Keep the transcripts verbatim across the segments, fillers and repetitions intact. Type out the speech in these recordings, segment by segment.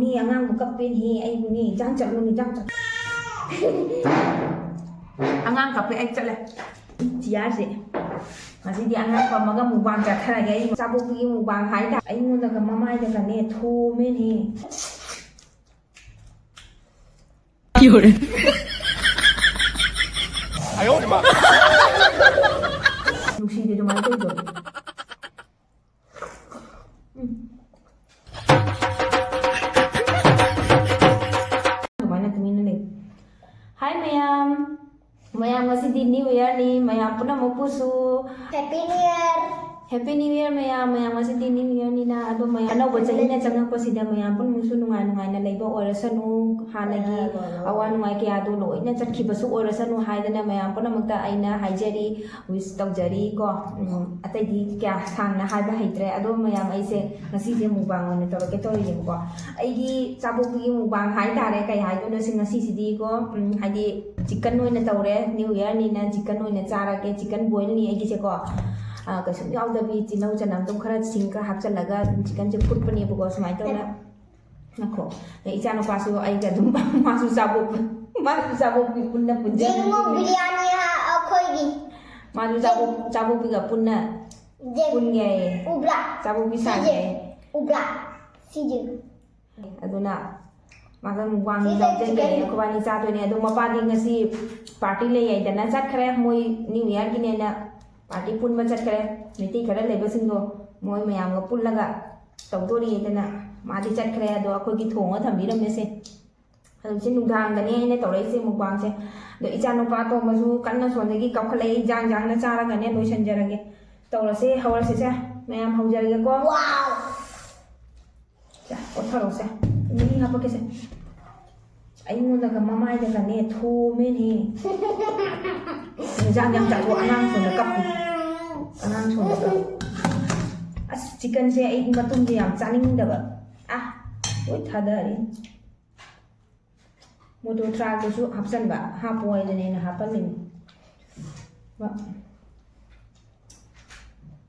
ꯅꯤ ꯑꯉꯥꯡꯕꯨ ꯀꯞꯄꯦꯅꯦꯍꯦ, ꯑꯩꯕꯨꯅꯤ, ꯏꯟꯖꯥꯡ ꯆꯠꯂꯨꯅꯤ, ꯏꯟꯖꯥꯡ ꯆꯠ-, ꯑꯉꯥꯡ ꯀꯞꯄꯦ, ꯑꯩ ꯆꯠꯂꯦ꯫ ꯆꯤꯌꯥꯔꯁꯦ꯫ ꯉꯁꯤꯗꯤ ꯑꯉꯥꯡ ꯄꯝꯃꯒ ꯃꯨꯛꯕꯥꯡ ꯆꯠꯊꯔꯒꯦ꯫ ꯑꯩ ꯆꯥꯕꯣꯛꯄꯤꯒꯤ ꯃꯨꯛꯕꯥꯡ ꯍꯥꯏꯇꯥꯔꯦ꯫ ꯑꯩꯉꯣꯟꯗꯒ ꯃꯃꯥꯏꯗꯒꯅꯦ ꯊꯣꯝꯃꯦꯅꯦ꯫ ꯅꯨꯡꯁꯤꯗꯦ ꯑꯗꯨꯃꯥꯏꯅ ꯇꯧꯕꯗꯣ꯫ ꯎꯝ꯫ ꯑꯗꯨꯃꯥꯏꯅ ꯇꯨꯃꯤꯟꯅ ꯂꯩ꯫ ꯍꯥꯏ ꯃꯌꯥꯝ꯫ ꯃꯌꯥꯝ, ꯉꯁꯤꯗꯤ New Yearꯅꯤ꯫ ꯃꯌꯥꯝ ꯄꯨꯝꯅꯃꯛꯄꯨꯁꯨ Happy New Year꯫ Happy New Year ꯃꯌꯥꯝ꯫ ꯃꯌꯥꯝ, ꯉꯁꯤꯗꯤ New Yearꯅꯤꯅ꯫ ꯑꯗꯣ ꯃꯌꯥꯝ, ꯑꯅꯧꯕ ꯆꯍꯤꯅ ꯆꯪꯉꯛꯄꯁꯤꯗ ꯃꯌꯥꯝ ꯄꯨꯝꯅꯃꯛꯁꯨ ꯅꯨꯡꯉꯥꯏ ꯅꯨꯡꯉꯥꯏꯅ ꯂꯩꯕ ꯑꯣꯏꯔꯁꯅꯨ꯫ ꯍꯥꯟꯅꯒꯤ ꯑꯋꯥ ꯅꯨꯡꯉꯥꯏ ꯀꯌꯥꯗꯣ ꯂꯣꯏꯅ ꯆꯠꯈꯤꯕꯁꯨ ꯑꯣꯏꯔꯁꯅꯨ ꯍꯥꯏꯗꯅ ꯃꯌꯥꯝ ꯄꯨꯝꯅꯃꯛꯇ ꯑꯩꯅ ꯍꯥꯏꯖꯔꯤ, wish ꯇꯧꯖꯔꯤ ꯀꯣ꯫ ꯎꯝ, ꯑꯇꯩꯗꯤ ꯀꯌꯥ ꯁꯥꯡꯅ ꯍꯥꯏꯕ ꯍꯩꯇ꯭ꯔꯦ꯫ ꯑꯗꯣ ꯃꯌꯥꯝ, ꯑꯩꯁꯦ ꯉꯁꯤꯁꯦ mukbang ꯑꯣꯏꯅ ꯇꯧꯔꯛꯀꯦ ꯇꯧꯔꯤꯅꯦꯕꯀꯣ꯫ ꯑꯩꯒꯤ ꯆꯥꯕꯣꯛꯄꯤꯒꯤ mukbang ꯍꯥꯏꯇꯥꯔꯦ, ꯀꯩ ꯍꯥꯏꯗꯣꯏꯅꯣ ꯁꯤ ꯉꯁꯤꯁꯤꯗꯤꯀꯣ, ꯎꯝ, ꯍꯥꯏꯗꯤ chicken ꯑꯣꯏꯅ ꯇꯧꯔꯦ, New Yearꯅꯤꯅ chicken ꯑꯣꯏꯅ ꯆꯥꯔꯒꯦ, chicken boilꯅꯤ ꯑꯩꯒꯤꯁꯦꯀꯣ꯫ ꯑ, ꯀꯩꯁꯨꯝ ꯌꯥꯎꯗꯕꯤ ꯇꯤꯜꯍꯧ ꯆꯅꯝ ꯑꯗꯨꯝ ꯈꯔ, ꯁꯤꯡ ꯈꯔ ꯍꯥꯞꯆꯤꯜꯂꯒ chicken ꯁꯦ ꯐꯨꯠꯄꯅꯦꯕꯀꯣ, ꯁꯨꯃꯥꯏꯅ ꯇꯧꯅ꯫ ꯉꯥꯏꯈꯣ, ꯑꯩ ꯏꯆꯥꯅꯨꯄꯥꯁꯨ ꯑꯩꯒ ꯑꯗꯨꯝ ꯃꯥꯁꯨ ꯆꯥꯕꯣꯛ-, ꯃꯥꯁꯨ ꯆꯥꯕꯣꯛꯄꯤ ꯄꯨꯟꯅ ꯄꯨꯟꯖꯕꯅꯤ꯫ ꯌꯦꯡꯉꯣ, ꯕꯤꯔꯌꯥꯅꯤ ꯍꯥ-, ꯑꯩꯈꯣꯏꯒꯤ꯫ ꯃꯥꯁꯨ ꯆꯥꯕꯣꯛ-, ꯆꯥꯕꯣꯛꯄꯤꯒ ꯄꯨꯟꯅ ꯌꯦꯡ-, ꯄꯨꯟꯒꯦ ꯍꯥꯏꯌꯦ꯫ ꯎꯕ꯭ꯔꯥ? ꯆꯥꯕꯣꯛꯄꯤ ꯁꯥꯒꯦ ꯁꯤꯁꯦ ꯍꯥꯏꯌꯦ꯫ ꯎꯕ꯭ꯔꯥ? ꯁꯤꯁꯦ꯫ ꯑꯗꯨꯅ ꯃꯥꯒ mukbang ꯁꯤꯁꯦ ꯌꯥꯎꯖꯒꯦ꯫ Chicken꯫ ꯑꯩꯈꯣꯏꯕꯥꯅꯤ ꯆꯥꯗꯣꯏꯅꯦ꯫ ꯑꯗꯣ ꯃꯄꯥꯗꯤ ꯉꯁꯤ party ꯂꯩ ꯍꯥꯏꯗꯅ ꯆꯠꯈ꯭ꯔꯦ, ꯃꯣꯏ New Yearꯒꯤꯅꯦꯅ party ꯄꯨꯟꯕ ꯆꯠꯈ꯭ꯔꯦ꯫ ꯃꯩꯇꯩ ꯈꯔ ꯂꯩꯕꯁꯤꯡꯗꯣ ꯃꯣꯏ ꯃꯌꯥꯝꯒ ꯄꯨꯜꯂꯒ ꯇꯧꯗꯣꯔꯤꯗꯅ ꯃꯥꯗꯤ ꯆꯠꯈ꯭ꯔꯦ꯫ ꯑꯗꯣ ꯑꯩꯈꯣꯏꯒꯤ ꯊꯣꯡꯉ ꯊꯝꯕꯤꯔꯝꯃꯦꯁꯦ꯫ ꯍꯧꯖꯤꯛꯁꯦ ꯅꯨꯡꯗꯥꯡꯗꯅꯦ ꯑꯩꯅ ꯇꯧꯔꯛꯏꯁꯦ mukbangꯁꯦ꯫ ꯑꯗꯣ ꯏꯆꯥꯅꯨꯄꯥ ꯑꯇꯣꯝꯕꯁꯨ ꯀꯟꯅ ꯁꯣꯝꯗꯒꯤ ꯀꯥꯞꯈꯠꯂꯛꯏ, ꯏꯟꯖꯥꯡ ꯏꯟꯖꯥꯡꯅ ꯆꯥꯔꯒꯅꯦ ꯂꯣꯏꯁꯤꯟꯖꯔꯒꯦ꯫ ꯇꯧꯔꯁꯦ, ꯍꯧꯔꯁꯤꯁꯦ꯫ ꯃꯌꯥꯝ ꯍꯧꯖꯔꯒꯦꯀꯣ꯫ ꯋꯥꯎ! ꯁꯦ, ꯑꯣꯠꯊꯔꯣꯁꯦ꯫ ꯃꯍꯤ ꯍꯥꯄꯛꯀꯦꯁꯦ꯫ ꯑꯩꯉꯣꯟꯗꯒ ꯃꯃꯥꯏꯗꯒꯅꯦ ꯊꯣꯝꯃꯦꯅꯦ꯫ ꯏꯟꯖꯥꯡ ꯌꯥꯝ ꯆꯥꯊꯣꯛ, ꯑꯉꯥꯡ ꯁꯣꯝꯗ ꯀꯞꯄꯤ꯫ ꯑꯉꯥꯡ ꯁꯣꯝꯗ ꯀꯞꯄꯤ꯫ ꯑꯁ, chickenꯁꯦ ꯑꯩ ꯃꯇꯨꯝꯁꯦ ꯌꯥꯝ ꯆꯥꯅꯤꯡꯗꯕ꯫ ꯑꯥ, ꯂꯣꯏ ꯊꯥꯗꯔꯤ꯫ ꯃꯣꯇꯣꯔ ꯊ꯭ꯔꯥꯛꯇꯨꯁꯨ ꯍꯥꯞꯆꯟꯕ, ꯍꯥꯞꯄꯣ ꯍꯥꯏꯗꯅ ꯑꯩꯅ ꯍꯥꯞꯄꯜꯂꯤꯅꯤ꯫ ꯃ-,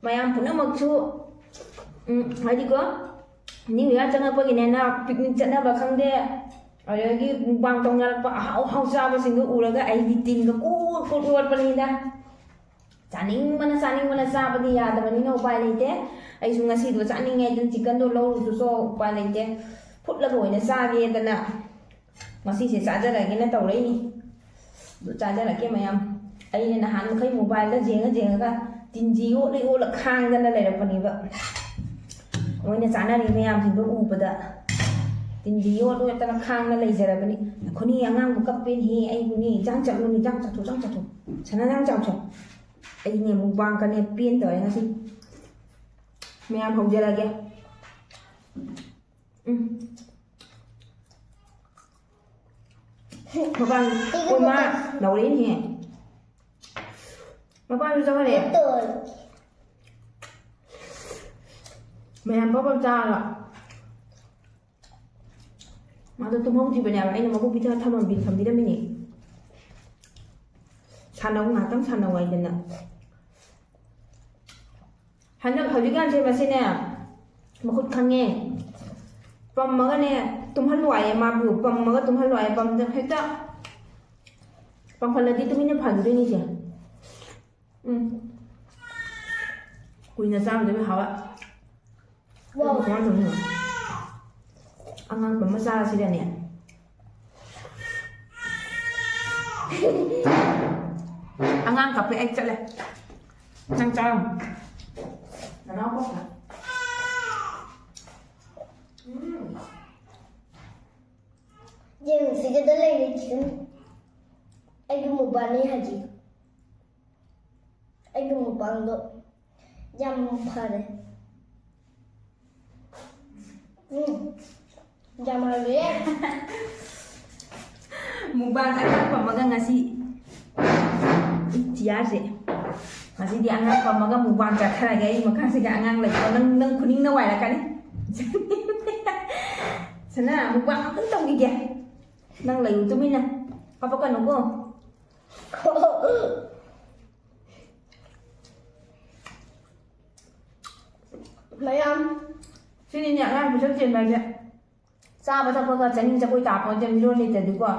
ꯃꯌꯥꯝ ꯄꯨꯝꯅꯃꯛꯁꯨ, ꯎꯝ, ꯍꯥꯏꯗꯤꯀꯣ, New Year ꯆꯪꯉꯛꯄꯒꯤꯅꯦꯅ picnic ꯆꯠꯅꯕ ꯈꯪꯗꯦ, ꯑꯗꯒꯤ mukbang ꯇꯧꯅꯔꯛꯄ ꯑꯍꯥꯎ ꯑꯍꯥꯎ ꯆꯥꯕꯁꯤꯡꯗꯣ ꯎꯔꯒ ꯑꯩꯗꯤ ꯇꯤꯟꯒ ꯀꯨꯠ ꯀꯨꯠ ꯌꯣꯠꯄꯅꯤꯗ꯫ ꯆꯥꯅꯤꯡꯕꯅ ꯆꯥꯅꯤꯡꯕꯅ ꯆꯥꯕꯗꯤ ꯌꯥꯗꯕꯅꯤꯅ ꯎꯄꯥꯏ ꯂꯩꯇꯦ꯫ ꯑꯩꯁꯨ ꯉꯁꯤꯗꯣ ꯆꯥꯅꯤꯡꯉꯦ, ꯑꯗꯨꯅ chickenꯗꯣ ꯂꯧꯔꯨꯁꯨ ꯎꯄꯥꯏ ꯂꯩꯇꯦ꯫ ꯐꯨꯠꯂꯒ ꯑꯣꯏꯅ ꯆꯥꯒꯦꯗꯅ ꯉꯁꯤꯁꯦ ꯆꯥꯖꯔꯒꯦꯅ ꯇꯧꯔꯛꯏꯅꯤ꯫ ꯑꯗꯨ ꯆꯥꯖꯔꯛꯀꯦ ꯃꯌꯥꯝ꯫ ꯑꯩꯅ ꯅꯍꯥꯟ ꯃꯈꯩ mobileꯗ ꯌꯦꯡꯉ ꯌꯦꯡꯉꯒ ꯇꯤꯟꯁꯤ ꯌꯣꯠꯂ ꯌꯣꯠꯂ ꯈꯥꯡꯗꯅ ꯂꯩꯔꯛꯄꯅꯦꯕ꯫ ꯃꯣꯏꯅ ꯆꯥꯅꯔꯤ ꯃꯌꯥꯝꯁꯤꯡꯗꯣ ꯎꯕꯗ ꯇꯤꯟꯁꯤ ꯌꯣꯠ ꯌꯣꯠꯇꯅ ꯈꯥꯡꯅ ꯂꯩꯖꯔꯕꯅꯤ꯫ ꯈꯨꯅꯤ ꯑꯉꯥꯡꯕꯨ ꯀꯞꯄꯦꯅꯦꯍꯦ, ꯑꯩꯕꯨꯅꯤ꯫ ꯏꯟꯖꯥꯡ ꯆꯠꯂꯨꯅꯤ, ꯏꯟꯖꯥꯡ ꯆꯠꯊꯣꯛ, ꯏꯟꯖꯥꯡ ꯆꯠꯊꯣꯛ꯫ ꯁꯅꯥ ꯅꯪ ꯆꯥꯎꯁꯦ꯫ ꯑꯩꯅꯦ mukbangꯒꯅꯦ ꯄꯦꯟ ꯇꯧꯔꯦ ꯉꯁꯤ꯫ ꯃꯌꯥꯝ ꯍꯧꯖꯔꯒꯦ꯫ ꯎꯝ꯫ ꯃꯄꯥꯟ ꯏꯒꯤ ꯀꯣꯏꯃꯥ ꯃꯄꯥꯟ꯫ ꯂꯧꯔꯦꯅꯦꯍꯦ꯫ ꯃꯄꯥꯟꯁꯨ ꯆꯪꯍꯜꯂꯦ꯫ ꯇꯣꯏ꯫ ꯃꯌꯥꯝ ꯄꯞ ꯄꯞ ꯆꯥꯔꯒ꯫ ꯃꯥꯗꯣ ꯇꯨꯝꯍꯧꯗ꯭ꯔꯤꯕꯅꯦꯕ, ꯑꯩꯅ ꯃꯕꯨꯛ ꯄꯤꯊ ꯊꯝꯃꯝꯕꯤ-, ꯊꯝꯕꯤꯔꯝꯃꯤꯅꯦ꯫ ꯁꯥꯟꯅꯧ, ꯉꯥꯏꯍꯥꯛꯇꯪ ꯁꯥꯟꯅꯧ ꯍꯥꯏꯗꯅ꯫ ꯍꯟꯗꯛ ꯍꯧꯖꯤꯛꯀꯥꯟꯁꯦ ꯃꯁꯤꯅꯦ ꯃꯈꯨꯠ ꯈꯪꯉꯦ꯫ ꯄꯝꯃꯒꯅꯦ ꯇꯨꯝꯍꯜꯂꯨ ꯍꯥꯏꯌꯦ ꯃꯥꯕꯨ, ꯄꯝꯃꯒ ꯇꯨꯝꯍꯜꯂꯨ ꯍꯥꯏꯌꯦ꯫ ꯄꯝꯗ ꯍꯦꯛꯇ ꯄꯝꯈꯠꯂꯗꯤ ꯇꯨꯃꯤꯟꯅ ꯐꯪꯗꯣꯏꯅꯤꯁꯦ꯫ ꯎꯝ꯫ ꯀꯨꯏꯅ ꯆꯥꯔꯨꯗꯣꯏꯅꯤ ꯍꯥꯎꯋꯦ꯫ ꯋꯥꯎ꯫ ꯀꯃꯥꯏꯅ ꯇꯧꯗꯣꯏꯅꯣ? ꯑꯉꯥꯡ ꯄꯝꯃ ꯆꯥꯔꯁꯤꯔꯅꯦ? ꯑꯉꯥꯡ ꯀꯞꯄꯦ, ꯑꯩ ꯆꯠꯂꯦ꯫ ꯅꯪ ꯆꯥꯔꯝꯃꯣ꯫ ꯅꯅꯥꯎ ꯀꯞꯄꯦ꯫ ꯎꯝ꯫ ꯌꯦꯡꯁꯤꯒꯗ ꯂꯩꯔꯦ chicken꯫ ꯑꯩꯒꯤ mukbangꯅꯤ ꯍꯧꯖꯤꯛ꯫ ꯑꯩꯒꯤ mukbangꯗꯣ ꯌꯥꯝ ꯐꯔꯦ꯫ ꯎꯝ, ꯌꯥꯝ ꯍꯥꯎꯔꯦ꯫ Mukbang ꯑꯉꯥꯡ ꯄꯝꯃꯒ ꯉꯁꯤ ꯆꯤꯌꯥꯔꯁꯦ꯫ ꯉꯁꯤꯗꯤ ꯑꯉꯥꯡ ꯄꯝꯃꯒ mukbang ꯆꯠꯊꯔꯒꯦ꯫ ꯑꯩ ꯃꯈꯥꯁꯤꯗ ꯑꯉꯥꯡ ꯂꯩꯀꯣ꯫ ꯅꯪ, ꯅꯪ ꯈꯨꯅꯤꯡꯅ ꯋꯥꯏꯔꯛꯀꯅꯤ꯫ ꯁꯅꯥ, mukbang ꯑꯝꯇꯪ ꯇꯧꯈꯤꯒꯦ꯫ ꯅꯪ ꯂꯩꯌꯨ ꯇꯨꯃꯤꯟꯅ꯫ ꯀꯥꯞꯄꯛꯀꯅꯨꯀꯣ꯫ ꯃꯌꯥꯝ, ꯁꯤꯅꯤꯅꯦ ꯑꯉꯥꯡ ꯄꯤꯁꯛ ꯆꯦꯟꯕ ꯍꯥꯏꯁꯦ꯫ ꯆꯥꯕ ꯊꯛꯄꯒ ꯆꯥꯅꯤꯡ ꯆꯥꯄꯣꯏ ꯇꯥꯄꯣꯟꯇꯦ, ꯃꯤꯔꯣꯜ ꯂꯩꯇ꯭ꯔꯗꯤꯀꯣ꯫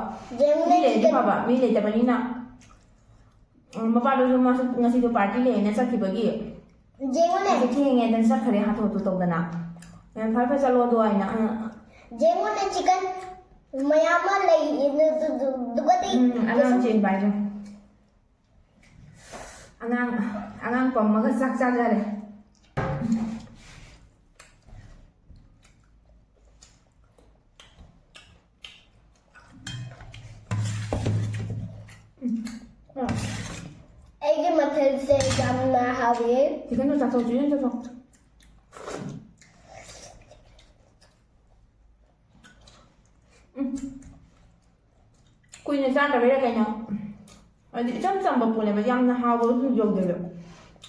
ꯌꯦꯡꯉꯨꯅꯦ, ꯃꯤ ꯂꯩꯔꯗꯤ ꯆꯤꯛꯀꯟ꯫ ꯐꯕ, ꯃꯤ ꯂꯩꯇꯕꯅꯤꯅ꯫ ꯎꯝ, ꯃꯄꯥꯗꯨꯁꯨ ꯃꯥꯁꯨ ꯉꯁꯤꯗꯣ ꯄꯥꯔꯇꯤ ꯂꯩꯌꯦꯅ ꯆꯠꯈꯤꯕꯒꯤ꯫ ꯌꯦꯡꯉꯨꯅꯦ꯫ ꯑꯩꯁꯨ ꯊꯦꯡꯉꯦꯗꯅ ꯆꯠꯈ꯭ꯔꯦ, ꯍꯥꯊꯨ ꯍꯥꯊꯨ ꯇꯧꯗꯅ꯫ ꯌꯥꯝ ꯐꯔꯦ, ꯐꯔꯦ, ꯆꯠꯂꯣ ꯑꯗꯣ ꯍꯥꯏꯅ꯫ ꯎꯝ꯫ ꯌꯦꯡꯉꯨꯅꯦ, ꯆꯤꯛꯀꯟ ꯃꯌꯥꯝ ꯑꯃ ꯂꯩ, ꯑꯗꯨ, ꯑꯗꯨ, ꯑꯗꯨ, ꯑꯗꯨꯒꯗꯤ ꯎꯝ, ꯑꯉꯥꯡ ꯀꯩꯁꯨꯝ ꯆꯦꯟꯕ ꯍꯥꯏꯗꯣ꯫ ꯑꯉꯥꯡ, ꯑꯉꯥꯡ ꯄꯝꯃꯒ ꯆꯥꯛ ꯆꯥꯖꯔꯦ꯫ ꯑꯩꯒꯤ ꯃꯊꯦꯜꯁꯦ ꯌꯥꯝꯅ ꯍꯥꯎꯋꯦ꯫ ꯆꯤꯛꯀꯟꯗꯣ ꯆꯥꯊꯣꯛ, ꯆꯤꯛꯀꯟ ꯆꯥꯊꯣꯛ꯫ ꯎꯝ꯫ ꯀꯨꯏꯅ ꯆꯥꯗꯕꯩꯔꯥ ꯀꯩꯅꯣ, ꯍꯥꯏꯗꯤ ꯏꯆꯝ ꯆꯝꯕ ꯄꯣꯠꯅꯦꯕ, ꯌꯥꯝꯅ ꯍꯥꯎꯕꯁꯨ ꯌꯧꯗꯦꯕ꯫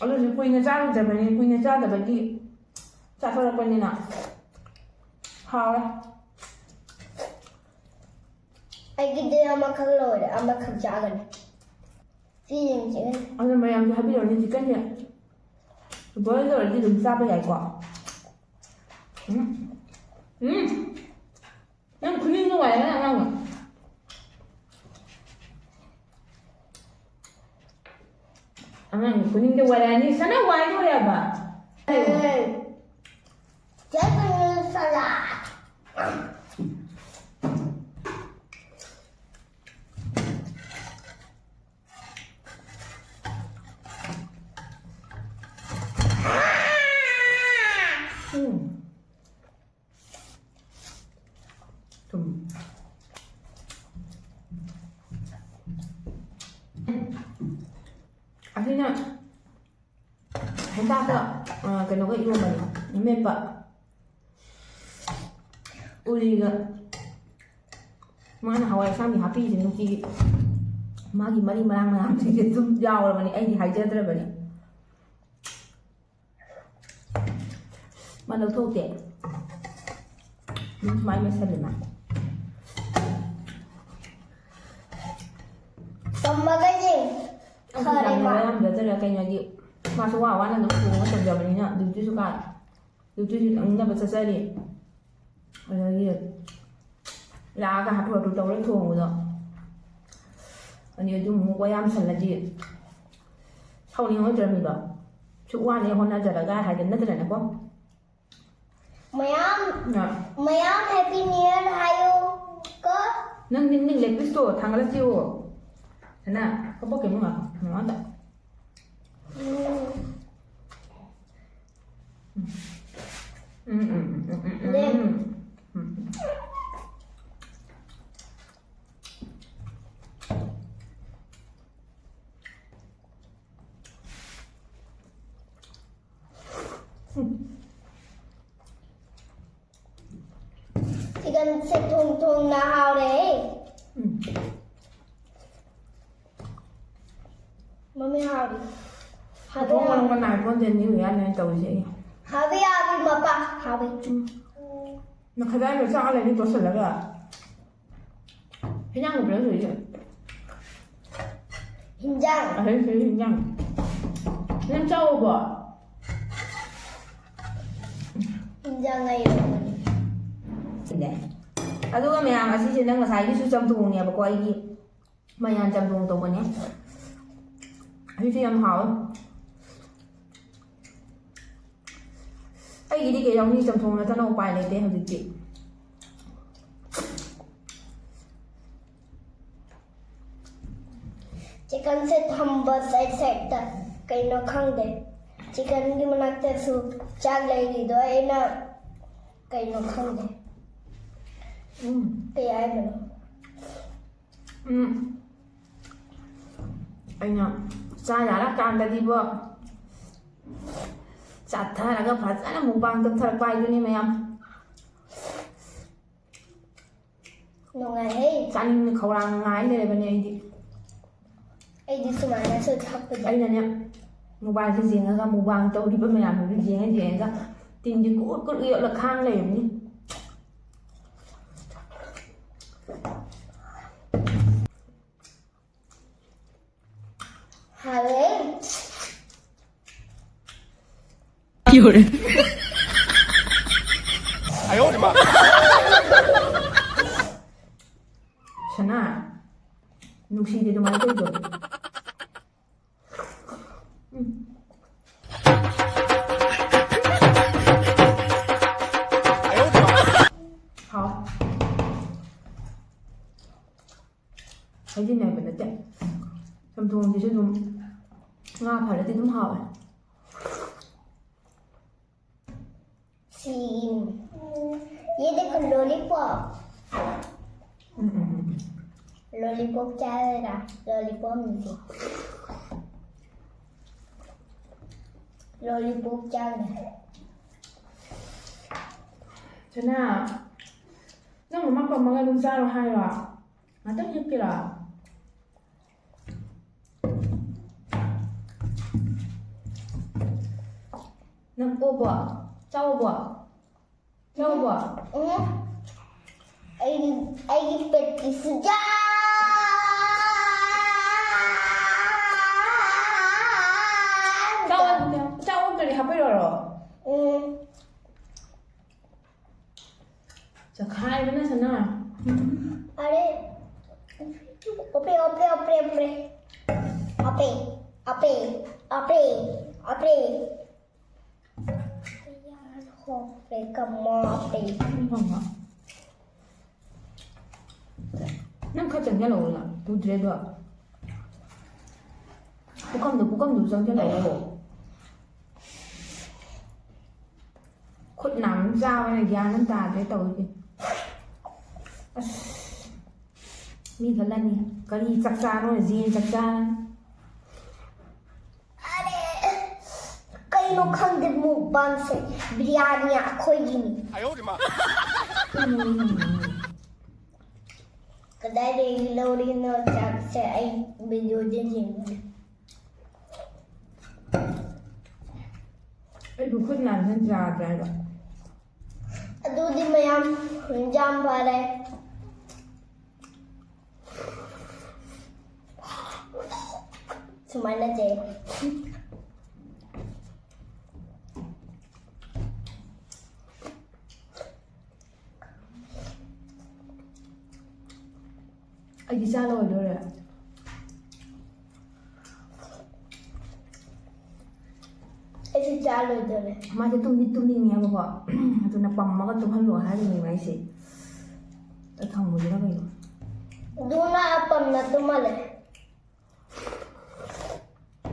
ꯑꯗꯨꯁꯨ ꯀꯨꯏꯅ ꯆꯥꯔꯨꯗꯕꯅꯤ, ꯀꯨꯏꯅ ꯆꯥꯗꯕꯒꯤ ꯆꯥꯊꯣꯔꯛꯄꯅꯤꯅ ꯍꯥꯎꯔꯦ꯫ ꯑꯩꯒꯤꯗꯤ ꯑꯃꯈꯛ ꯂꯣꯏꯔꯦ, ꯑꯃꯈꯛ ꯆꯥꯒꯅꯤ꯫ ꯁꯤ ꯌꯦꯡꯁꯦ꯫ ꯑꯗꯨ ꯃꯌꯥꯝꯁꯨ ꯍꯥꯏꯕꯤꯔꯛꯑꯣꯅꯦ, ꯆꯤꯛꯀꯟꯁꯦ ꯕꯣꯏꯜ ꯇꯧꯔꯗꯤ ꯑꯗꯨꯝ ꯆꯥꯕ ꯌꯥꯏꯀꯣ꯫ ꯎꯝ꯫ ꯎꯝ꯫ ꯅꯪ ꯈꯨꯅꯤꯡꯗꯣ ꯋꯥꯏ ꯅꯪ ꯑꯉꯥꯡꯗꯣ꯫ ꯑꯉꯥꯡꯒꯤ ꯈꯨꯅꯤꯡꯗꯣ ꯋꯥꯏꯔꯛꯑꯅꯤ꯫ ꯁꯅꯥ ꯋꯥꯏꯗꯣꯔꯦ ꯍꯥꯏꯕ꯫ ꯎꯝ꯫ ꯊꯨꯝ꯫ ꯑꯁꯤꯅ ꯍꯦꯟꯇꯥꯛꯀ, ꯑ, ꯀꯩꯅꯣꯒ ꯏꯔꯣꯝꯕꯅꯤ, ꯑꯃꯦꯠꯄ꯫ ꯎꯔꯤꯒ ꯃꯥꯅ ꯍꯋꯥꯏ ꯑꯁꯥꯡꯕꯤ ꯍꯥꯞꯄꯤꯁꯦ ꯅꯨꯡꯇꯤꯒꯤ꯫ ꯃꯥꯒꯤ ꯃꯔꯤ ꯃꯔꯥꯡ ꯃꯌꯥꯝꯁꯤꯡꯁꯦ ꯑꯗꯨꯝ ꯌꯥꯎꯔꯕꯅꯤ, ꯑꯩꯗꯤ ꯍꯥꯏꯖꯗ꯭ꯔꯕꯅꯤ꯫ ꯃꯥ ꯂꯧꯊꯣꯛꯇꯦ꯫ ꯑꯗꯨꯝ ꯁꯨꯃꯥꯏꯅ ꯃꯦꯠꯁꯜꯂꯦ ꯃꯥ꯫ ꯇꯝꯃꯒ ꯌꯦꯡ꯫ ꯑꯩꯁꯨ ꯐꯔꯦ ꯌꯥꯝꯅ ꯃꯥ꯫ ꯋꯥꯔꯝꯖꯗ꯭ꯔꯦ, ꯀꯩꯅꯣꯗꯤ ꯃꯥꯁꯨ ꯋꯥ ꯋꯥꯅ ꯑꯗꯨꯝ ꯊꯣꯡꯉꯒ ꯇꯧꯖꯕꯅꯤꯅ, ꯗ꯭ꯌꯨꯇꯤꯁꯨ ꯀꯥ-, ꯗ꯭ꯌꯨꯇꯤꯁꯨ ꯅꯪꯅꯕ ꯆꯠꯆꯔꯤ꯫ ꯑꯗꯒꯤ ꯂꯥꯛꯑꯒ ꯍꯥꯊꯨ ꯍꯥꯊꯨ ꯇꯧꯔ ꯊꯣꯡꯕꯗꯣ꯫ ꯑꯗꯩ ꯑꯗꯨ ꯑꯃꯨꯛ ꯋꯥ ꯌꯥꯝ ꯁꯜꯂꯗꯤ ꯁꯥꯎꯅꯤꯡꯉꯣꯏꯗ꯭ꯔꯃꯤꯕ? ꯁꯨꯛ ꯋꯥꯅ ꯍꯣꯠꯅꯖꯔꯒ ꯍꯥꯏꯗꯤ ꯅꯠꯇ꯭ꯔꯅꯦꯀꯣ? ꯃꯌꯥꯝ ꯅ ꯃꯌꯥꯝ Happy New Year ꯍꯥꯏꯌꯣ ꯀꯣ꯫ ꯅꯪ ꯅꯤꯡ ꯅꯤꯡ ꯂꯦꯄꯤꯁꯇꯣ ꯊꯥꯡꯒꯠꯂꯁꯤꯑꯣ꯫ ꯁꯅꯥ, ꯀꯞꯄꯛꯀꯅꯨ ꯉꯥꯏꯈꯣ, ꯃꯃꯥꯗ꯫ ꯎꯝ꯫ ꯎꯝ, ꯎꯝ, ꯎꯝ, ꯎꯝ, ꯎꯝ, ꯎꯝ, ꯎꯝ, ꯎꯝ, ꯎꯝ꯫ ꯆꯤꯀꯟꯁꯦ ꯊꯣꯡ ꯊꯣꯡꯅ ꯍꯥꯎꯔꯦ꯫ ꯎꯝ꯫ ꯃꯃꯤ ꯍꯥꯎꯔꯤ꯫ ꯍꯥꯎꯕꯤ ꯃꯊꯣꯡ ꯃꯔꯝꯒ ꯍꯥꯎꯔꯤ꯫ ꯅꯥꯏ ꯄꯣꯟꯇꯦ, ꯅꯤꯌꯨ ꯏꯌꯥꯔꯅꯦ ꯑꯩꯅ ꯇꯧꯔꯤꯁꯦ ꯑꯩ꯫ ꯍꯥꯎꯕꯤ ꯍꯥꯎꯕꯤ ꯃꯄꯥ ꯍꯥꯎꯕꯤ꯫ ꯎꯝ꯫ ꯅꯈꯗꯥꯏꯗꯣ ꯆꯥꯛ ꯂꯩꯅꯤ ꯇꯣꯠꯁꯜꯂꯒ꯫ ꯍꯤꯟꯖꯥꯡ ꯅꯠꯇ꯭ꯔꯣ ꯊꯣꯡꯗꯣꯏꯁꯦ? ꯍꯤꯟꯖꯥꯡ꯫ ꯑꯗꯩ ꯁꯤꯗ ꯍꯤꯟꯖꯥꯡ꯫ ꯅꯪ ꯆꯥꯎꯕꯣ? ꯍꯤꯟꯖꯥꯡ ꯂꯩꯔꯝꯕꯅꯤ꯫ ꯁꯤꯅꯦ꯫ ꯑꯗꯨꯒ ꯃꯌꯥꯝ ꯑꯁꯤꯁꯤꯅ ꯉꯁꯥꯏꯒꯤꯁꯨ ꯆꯝꯊꯣꯡꯅꯦꯕꯀꯣ, ꯑꯩꯒꯤ ꯃꯌꯥꯟ ꯆꯝꯊꯣꯡ ꯇꯧꯕꯅꯦ꯫ ꯑꯁꯤꯁꯨ ꯌꯥꯝ ꯍꯥꯎꯋꯦ꯫ ꯑꯩꯒꯤꯗꯤ ꯀꯩꯗꯧꯅꯤ, ꯆꯝꯊꯣꯡ ꯅꯠꯇꯅ ꯎꯄꯥꯏ ꯂꯩꯇꯦ ꯍꯧꯖꯤꯛꯇꯤ꯫ ꯆꯤꯀꯟꯁꯦ ꯊꯝꯕ ꯁꯥꯏꯠ ꯁꯥꯏꯠꯇ ꯀꯩꯅꯣ ꯈꯪꯗꯦ꯫ ꯆꯤꯀꯟꯒꯤ ꯃꯅꯥꯛꯇꯁꯨ ꯆꯥꯛ ꯂꯩꯔꯤꯗꯣ ꯑꯩꯅ ꯀꯩꯅꯣ ꯈꯪꯗꯦ꯫ ꯎꯝ꯫ ꯀꯩ ꯍꯥꯏꯕꯅꯣ? ꯎꯝ꯫ ꯑꯩꯅ ꯆꯥ ꯌꯥꯔꯀꯥꯟꯗꯗꯤꯕꯣ, ꯆꯥꯊꯔꯒ ꯐꯖꯅ ꯃꯨꯛꯕꯥꯡ ꯇꯧꯊꯔꯛꯄ ꯍꯥꯏꯗꯨꯅꯤ ꯃꯌꯥꯝ꯫ ꯅꯨꯡꯉꯥꯏꯍꯦ꯫ ꯆꯥꯅꯤꯡꯅ ꯈꯧꯔꯥꯡꯅ ꯉꯥꯏ ꯂꯩꯔꯕꯅꯦ ꯑꯩꯗꯤ꯫ ꯑꯩꯗꯤ ꯁꯨꯃꯥꯏꯅꯁꯨ ꯊꯛꯄꯗꯣ꯫ ꯑꯩꯅꯅꯦ, ꯃꯨꯛꯕꯥꯡꯁꯦ ꯌꯦꯡꯉꯒ, ꯃꯨꯛꯕꯥꯡ ꯇꯧꯔꯤꯕ ꯃꯌꯥꯝꯗꯨ ꯌꯦꯡꯉ ꯌꯦꯡꯉꯒ ꯇꯤꯟꯁꯦ ꯀꯨꯠ ꯀꯨꯠ ꯌꯣꯠꯂ ꯈꯥꯡ ꯂꯩꯕꯅꯤ꯫ ꯍꯥꯎꯋꯦ꯫ ꯌꯣꯔꯦ꯫ ꯅꯨꯡꯁꯤꯗꯦ ꯑꯗꯨꯃꯥꯏꯅ ꯇꯧꯗꯣ꯫ ꯎꯝ꯫ ꯍꯥꯎ꯫ ꯍꯥꯏꯖꯤꯟꯅꯕ ꯅꯠꯇꯦ꯫ ꯆꯝꯊꯣꯡꯁꯤꯁꯨ ꯑꯗꯨꯝ ꯉꯥ ꯐꯔꯗꯤ ꯑꯗꯨꯝ ꯍꯥꯎꯋꯦ꯫ ꯁꯤ, ये देखो लॉलीपॉप। ꯎꯝ, ꯎꯝ, ꯎꯝ꯫ ꯂꯣꯂꯤꯄꯣꯞ ꯆꯥꯔꯒ, ꯂꯣꯂꯤꯄꯣꯞ ꯅꯤꯁꯦ꯫ ꯂꯣꯂꯤꯄꯣꯞ ꯆꯥꯒꯅꯤ꯫ ꯁꯅꯥ, ꯅꯪ ꯃꯃꯥ ꯄꯝꯃꯒ ꯑꯗꯨꯝ ꯆꯥꯔꯣ ꯍꯥꯏꯔꯣ? ꯉꯥꯛꯇꯪ ꯍꯤꯞꯀꯦꯔꯣ? ꯅꯪ ꯑꯣꯕꯣ? ꯆꯥꯎꯕꯣ? ꯆꯥꯎꯕꯣ? ꯎꯝ꯫ ꯑꯩꯒꯤ, ꯑꯩꯒꯤ ꯄꯦꯠꯀꯤꯁꯨ ꯌꯥ-, ꯆꯥꯎ, ꯆꯥꯎ, ꯀꯔꯤ ꯍꯥꯞꯄꯤꯔꯣꯔꯣ? ꯎꯝ꯫ ꯆꯈꯥꯏꯕꯅ ꯁꯅꯥ꯫ अरे, ओपरे, ओपरे, ओपरे, ओपरे। ओपे, ओपे, ओपे, ओपरे। यार, ओपरे, कम्मा, ओपरे। ꯎꯝ, ꯐꯪꯕ꯫ ꯅꯪ ꯈꯔ ꯆꯪꯁꯤꯜꯂꯛꯑꯣꯅ, ꯎꯗ꯭ꯔꯦꯗꯣ꯫ ꯄꯨꯈꯝꯗꯣ, ꯄꯨꯈꯝꯗꯣ ꯆꯪꯁꯤꯜꯂꯛꯑꯣ꯫ ꯈꯨꯠ ꯅꯥꯝꯃ ꯆꯥꯕꯅ ꯒ꯭ꯌꯥꯟ ꯑꯃ ꯇꯥꯗ꯭ꯔꯦ ꯇꯧꯔꯤꯁꯦ꯫ ꯑꯁ, ꯃꯤ ꯈꯜꯂꯅꯤ, "ꯀꯔꯤ ꯆꯥꯛꯆꯥꯅꯣ? ꯌꯦꯟ ꯆꯥꯛꯆꯥꯅꯤ?" ꯑꯔꯦ, ꯀꯩꯅꯣ ꯈꯪꯗꯦ, ꯃꯨꯛꯕꯥꯡꯁꯦ ꯕꯤꯔꯌꯥꯅꯤ ꯑꯩꯈꯣꯏꯒꯤꯅꯤ꯫ ꯀꯗꯥꯏꯗꯒꯤ ꯂꯧꯔꯤꯅꯣ ꯆꯥꯛꯁꯦ? ꯑꯩ ꯚꯤꯗꯤꯑꯣꯗ ꯌꯦꯡꯉꯦ꯫ ꯑꯩꯕꯨ ꯈꯨꯠ ꯅꯥꯟꯅ ꯌꯥꯗ꯭ꯔꯦ ꯍꯥꯏꯕ꯫ ꯑꯗꯨꯗꯤ ꯃꯌꯥꯝ ꯌꯥꯝ ꯐꯔꯦ꯫ ꯁꯨꯃꯥꯏꯅ ꯆꯦ꯫ ꯑꯩꯗꯤ ꯆꯥ ꯂꯣꯏꯗꯣꯔꯦ꯫ ꯂꯣꯏꯗꯣꯔꯦ꯫ ꯃꯥꯁꯦ ꯇꯨꯝꯗꯤ ꯇꯨꯝꯅꯤꯡꯉꯦꯕꯀꯣ꯫ ꯑꯗꯨꯅ ꯄꯝꯃꯒ ꯇꯨꯝꯍꯜꯂꯣ ꯍꯥꯏꯔꯤꯅꯦꯕ ꯑꯩꯁꯦ꯫ ꯑꯩ ꯊꯝꯃꯨꯁꯤꯔ ꯀꯩꯅꯣ? ꯑꯗꯨꯅ ꯄꯝꯅ ꯇꯨꯝꯍꯜꯂꯦ꯫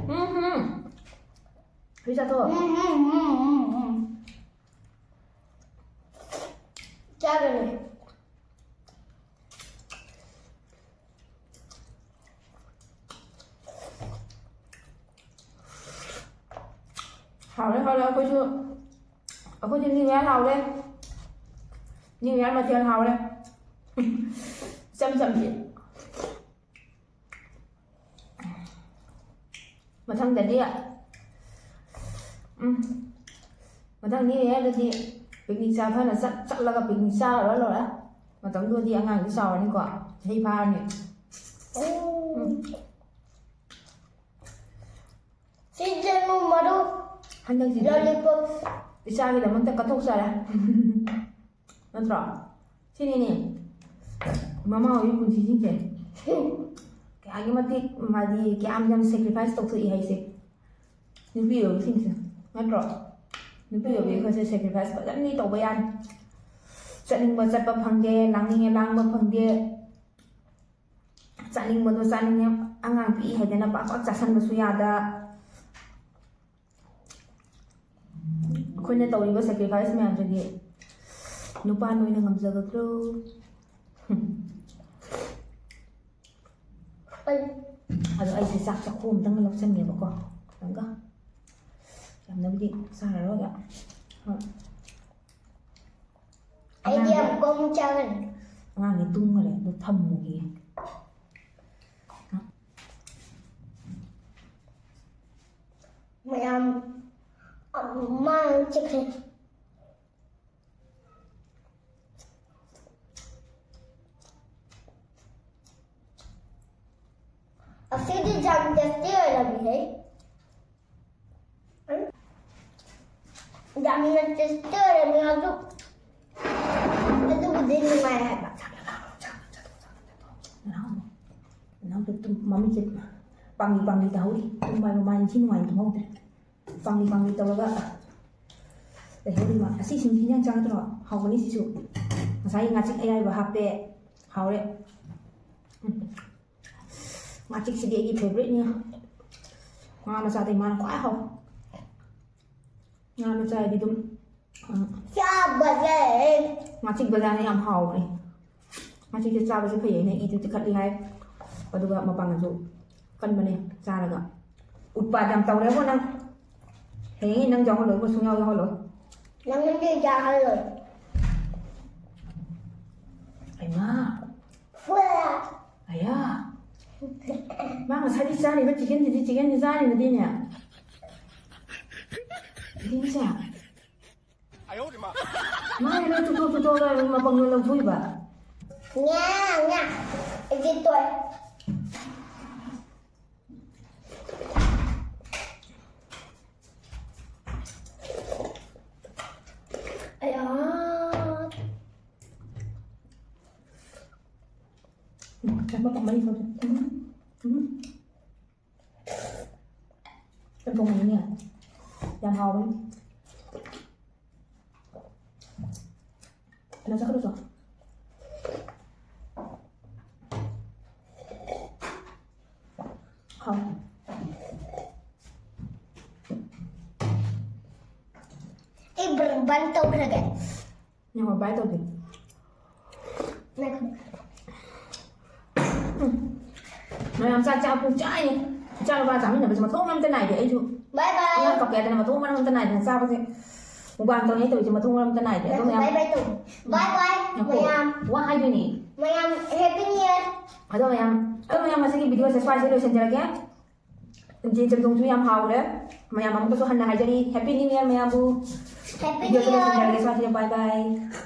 ꯎꯝ ꯍꯨꯝ꯫ ꯍꯧꯖꯤꯛ ꯆꯥꯊꯣꯛꯑꯣ꯫ ꯎꯝ, ꯎꯝ, ꯎꯝ, ꯎꯝ, ꯎꯝ꯫ ꯆꯥꯒꯅꯤ꯫ ꯍꯥꯎꯔꯦ ꯍꯥꯎꯔꯦ ꯑꯩꯈꯣꯏꯁꯨ꯫ ꯑꯩꯈꯣꯏꯁꯨ new year ꯍꯥꯎꯔꯦ꯫ New year ꯃꯊꯦꯜ ꯍꯥꯎꯔꯦ꯫ ꯏꯆꯝ ꯆꯝꯕꯤ꯫ ꯃꯊꯪꯗꯗꯤ ꯎꯝ ꯃꯊꯪ new year ꯗꯗꯤ picnic ꯆꯥꯐꯅ ꯆꯠ ꯆꯠꯂꯒ picnic ꯆꯥꯔꯨꯔ ꯂꯣꯏꯔꯦ꯫ ꯃꯇꯝꯗꯨꯗꯗꯤ ꯑꯉꯥꯡꯗꯤ ꯆꯥꯎꯔꯅꯤꯀꯣ꯫ ꯆꯍꯤ ꯐꯥꯔꯅꯤ꯫ ꯁꯤ ꯆꯦꯡꯒꯨꯝ ꯃꯔꯨ ꯍꯟꯗꯛꯁꯤꯗꯤ lollipop꯫ ꯏꯆꯥꯒꯤꯗꯃꯛꯇ ꯀꯠꯊꯣꯛꯆꯔꯦ꯫ ꯅꯠꯇ꯭ꯔꯣ? ꯁꯤꯅꯤꯅꯦ ꯃꯃꯥ ꯑꯣꯏꯕꯤ ꯄꯨꯟꯁꯤꯁꯤꯡꯁꯦ꯫ ꯀꯌꯥꯒꯤ ꯃꯇꯤꯛ ꯃꯥꯗꯤ ꯀꯌꯥꯝ ꯌꯥꯝ sacrifice ꯇꯧꯊꯣꯛꯏ ꯍꯥꯏꯁꯦ꯫ ꯅꯨꯄꯤ ꯑꯣꯏꯕꯁꯤꯡꯁꯦ ꯅꯠꯇ꯭ꯔꯣ? ꯅꯨꯄꯤ ꯑꯣꯏꯕꯤ ꯑꯩꯈꯣꯏꯁꯦ sacrifice ꯐꯖꯅꯗꯤ ꯇꯧꯕ ꯌꯥꯅꯤ꯫ ꯆꯠꯅꯤꯡꯕ ꯆꯠꯄ ꯐꯪꯗꯦ, ꯂꯥꯡꯅꯤꯡꯉꯦ ꯂꯥꯡꯕ ꯐꯪꯗꯦ, ꯆꯥꯅꯤꯡꯕꯗꯣ ꯆꯥꯅꯤꯡꯉꯦ, ꯑꯉꯥꯡ ꯄꯤꯛꯏ ꯍꯥꯏꯗꯅ ꯄꯥꯛ ꯄꯥꯛ ꯆꯥꯁꯟꯕꯁꯨ ꯌꯥꯗ꯫ ꯑꯩꯈꯣꯏꯅ ꯇꯧꯔꯤꯕ sacrifice ꯃꯌꯥꯝꯁꯤꯗꯤ ꯅꯨꯄꯥ ꯅꯣꯏꯅ ꯉꯝꯖꯒꯗ꯭ꯔꯣ? ꯑꯩ ꯑꯗꯣ ꯑꯩꯁꯦ ꯆꯥꯛ ꯆꯥꯛꯈꯣꯝ ꯑꯝꯇꯪ ꯂꯧꯁꯟꯒꯦꯕꯀꯣ꯫ ꯈꯤꯇꯪꯒ꯫ ꯌꯥꯝꯅꯕꯨꯗꯤ ꯆꯥꯔꯔꯣꯏꯒ꯫ ꯍꯣꯏ꯫ ꯑꯩꯗꯤ ꯌꯥꯝ ꯀꯣꯝ ꯆꯥꯒꯅꯤ꯫ ꯑꯉꯥꯡꯗꯤ ꯇꯨꯝꯈꯔꯦ ꯑꯗꯣ ꯊꯝꯃꯨꯒꯦ꯫ ꯃꯌꯥꯝ ꯃꯥꯅ ꯆꯤꯛꯈ꯭ꯔꯦ꯫ ꯑꯁꯤꯗꯤ ꯌꯥꯝ tasty ꯑꯣꯏꯔꯝꯃꯤꯍꯦ꯫ ꯌꯥꯝꯅ tasty ꯑꯣꯏꯔꯝꯃꯤ ꯑꯗꯨ ꯑꯗꯨꯕꯨꯗꯤ ꯅꯨꯡꯉꯥꯏ ꯍꯥꯏꯕ꯫ ꯅꯅꯥꯎꯗꯣ ꯇꯨꯝ ꯃꯃꯤꯠꯁꯦ ꯄꯥꯡꯂꯤ ꯄꯥꯡꯂꯤ ꯇꯥꯍꯧꯔꯤ꯫ ꯇꯨꯝꯕ ꯍꯥꯏꯕ ꯃꯥ ꯅꯤꯡꯊꯤ ꯅꯨꯡꯉꯥꯏꯅ ꯇꯨꯝꯍꯧꯗ꯭ꯔꯦ꯫ ꯄꯥꯡꯂꯤ ꯄꯥꯡꯂꯤ ꯇꯧꯔꯒ ꯂꯩꯍꯧꯔꯤꯕ꯫ ꯑꯁꯤ ꯁꯤꯡꯁꯤ ꯏꯟꯖꯥꯡ ꯆꯥꯒꯗ꯭ꯔꯣ? ꯍꯥꯎꯕꯅꯤ ꯁꯤꯁꯨ꯫ ꯉꯁꯥꯏꯒꯤ ꯉꯥꯆꯤꯛ ꯑꯌꯥꯏꯕ ꯍꯥꯞꯄꯦ꯫ ꯍꯥꯎꯔꯦ꯫ ꯎꯝ꯫ ꯉꯥꯆꯤꯛꯁꯤꯗꯤ ꯑꯩꯒꯤ favouriteꯅꯤ꯫ ꯉꯥ ꯃꯆꯥꯗꯩ ꯃꯥꯅ ꯈ꯭ꯋꯥꯏ ꯍꯥꯎ꯫ ꯉꯥ ꯃꯆꯥꯗꯤ ꯑꯗꯨꯝ, ꯎꯝ, ꯆꯥꯕꯁꯦ꯫ ꯉꯥꯆꯤꯛ ꯕꯖꯥꯔꯅ ꯌꯥꯝ ꯍꯥꯎꯕꯅꯦ꯫ ꯉꯥꯆꯤꯛꯁꯦ ꯆꯥꯕꯁꯨ ꯐꯩ, ꯑꯩꯅ ꯏꯗꯨ ꯇꯤꯈꯠꯂꯤ ꯍꯥꯏ꯫ ꯑꯗꯨꯒ ꯃꯄꯥꯡꯒꯜꯁꯨ ꯀꯟꯕꯅꯦ ꯆꯥꯔꯒ꯫ ꯎꯠꯄꯥꯠ ꯌꯥꯝ ꯇꯧꯔꯦꯕꯣ ꯅꯪ꯫ ꯍꯌꯦꯡ ꯅꯪ ꯌꯥꯎꯍꯜꯂꯣꯏ, ꯁꯨꯡꯌꯥꯎ ꯌꯥꯎꯍꯜꯂꯣꯏ꯫ ꯅꯪꯗꯤ ꯆꯥꯍꯜꯂꯣꯏ꯫ ꯍꯩꯃꯥ꯫ ꯐꯨꯔꯦ꯫ ꯑꯌꯥ꯫ ꯃꯥ ꯉꯁꯥꯏꯗꯤ ꯆꯥꯔꯤꯕ chickenꯁꯤꯗꯤ, chickenꯁꯤ ꯆꯥꯔꯤꯕꯗꯤꯅꯦ꯫ Chickenꯁꯦ꯫ ꯃꯥꯅ ꯂꯣꯏ ꯆꯨꯞꯊꯣꯛ ꯆꯨꯞꯊꯣꯛꯑꯒ ꯃꯄꯪꯗꯣ ꯂꯧꯊꯣꯛꯏꯕ꯫ ꯉꯥ, ꯉꯥ꯫ ꯑꯩꯗꯤ ꯇꯣꯏ꯫ ꯑꯌꯥ꯫ ꯎꯝ, ꯆꯥꯕ ꯀꯃꯥꯏꯅ ꯇꯧꯒꯦ? ꯎꯝ, ꯎꯝ꯫ ꯆꯝꯊꯣꯡ ꯑꯣꯏꯅꯅꯦ꯫ ꯌꯥꯝ ꯍꯥꯎꯕꯅꯤ꯫ ꯀꯩꯅꯣ ꯆꯠꯈ꯭ꯔꯁꯨ꯫ ꯍꯥꯎ꯫ ꯑꯩ ꯕ꯭ꯔ-, ꯕꯟ ꯇꯧꯈ꯭ꯔꯒꯦ꯫ ꯌꯦꯡꯉꯣ, ꯕꯥꯏ ꯇꯧꯗꯦ꯫ ꯉꯥꯏꯈꯣ꯫ ꯎꯝ꯫ ꯃꯌꯥꯝ ꯆꯥꯛ ꯆꯥ ꯄꯨꯡ ꯆꯥꯏꯅꯤ꯫ ꯏꯆꯥ ꯅꯨꯄꯥ ꯆꯥꯃꯤꯟꯅꯕꯁꯦ ꯃꯊꯣꯡ ꯑꯃꯇ ꯅꯥꯏꯗꯦ꯫ ꯑꯩꯁꯨ ꯕꯥꯏ ꯕꯥꯏ꯫ ꯑꯉꯥꯡ ꯀꯞꯀꯦ ꯍꯥꯏꯗꯅ ꯃꯊꯣꯡ ꯃꯔꯝ ꯑꯝꯇ ꯅꯥꯏꯗꯅ ꯆꯥꯕꯁꯦ꯫ ꯃꯨꯛꯕꯥꯡ ꯇꯧꯅꯤ ꯇꯧꯔꯤꯁꯦ ꯃꯊꯣꯡ ꯃꯔꯝ ꯑꯝꯇ ꯅꯥꯏꯗꯦ꯫ ꯑꯗꯣ ꯉꯥꯏꯈꯣ, ꯃꯌꯥꯝ ꯕꯥꯏ ꯕꯥꯏ ꯇꯧ꯫ ꯕꯥꯏ ꯕꯥꯏ, ꯉꯥꯏꯈꯣ꯫ ꯃꯌꯥꯝ꯫ ꯋꯥ ꯍꯥꯏꯗꯣꯏꯅꯦ꯫ ꯃꯌꯥꯝ, Happy New Year꯫ ꯑꯗꯣ ꯃꯌꯥꯝ, ꯑꯗꯣ ꯃꯌꯥꯝ ꯉꯁꯤꯒꯤ videoꯁꯦ ꯁ꯭ꯋꯥꯏꯁꯤꯗ ꯂꯣꯏꯁꯤꯟꯖꯔꯒꯦ꯫ ꯌꯦꯟ ꯆꯝꯊꯣꯡꯁꯨ ꯌꯥꯝ ꯍꯥꯎꯔꯦ꯫ ꯃꯌꯥꯝ ꯑꯃꯨꯛꯀꯁꯨ ꯍꯟꯅ ꯍꯥꯏꯖꯔꯤ, Happy New Year ꯃꯌꯥꯝꯕꯨ꯫ Happy New Year꯫ Videoꯁꯦ ꯂꯣꯏꯁꯤꯟꯖꯔꯒꯦ ꯁ꯭ꯋꯥꯏꯁꯤꯗ꯫ Bye bye꯫